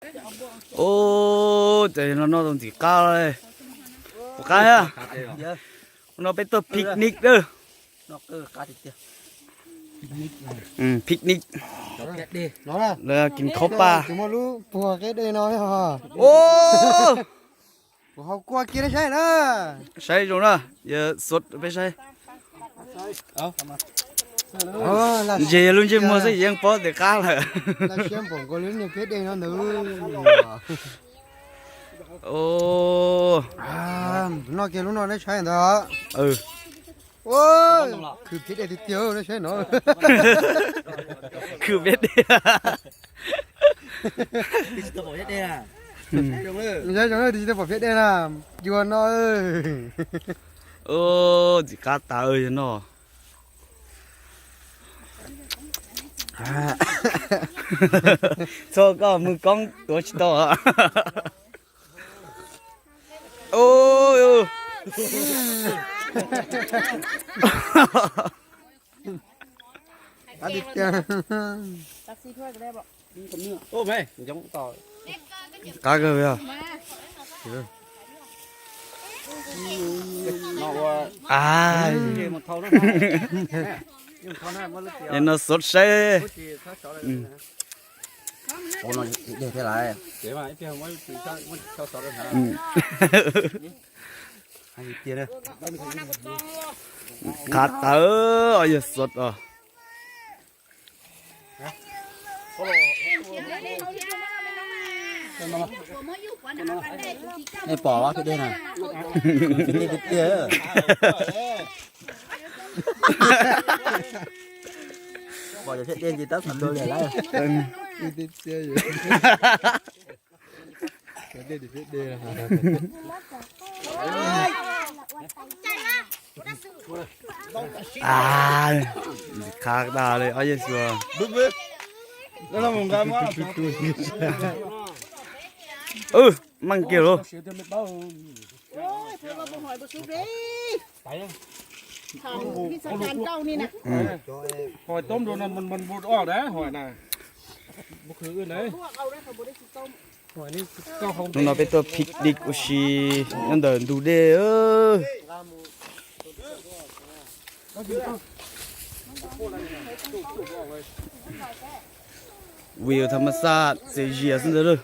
Ub, ces no noj tau ntxim qab li. Puas qab thiab? Hnub no peb tuaj picnic lawm. Picnic. Lawv kis khob paj. Ub, kuv ho kua kiag nej saib na. Saib zoo na, yawg xuav peb saib. Ntses yog lub ntsej muag xwb yeej paub tias qab lawm. Noj kiag lub no nej saib ntawd. Khwv phiab dej tiag tiag nej saib no. Khwv phiab dej. Saib zoo twb tsis tau pom phiab dej na, cua no. Ub, ntxim qab tas yawg no. Txhob koj mus koob tuav tsis tau. Qab kawg. No xuav saib. Qab tawv os, yawg xuav os. Nej pom phiab dej na, dej tiag tiag. Pom cov phiab dej ces tab tom dua liam lawm. Qab tas li ob yawg xuav. Meej kiag lauj. Hnub no peb tuaj picnic ua si nyob ntawm ntug dej. View tham ma xaj txias zias xwb ntag lauj.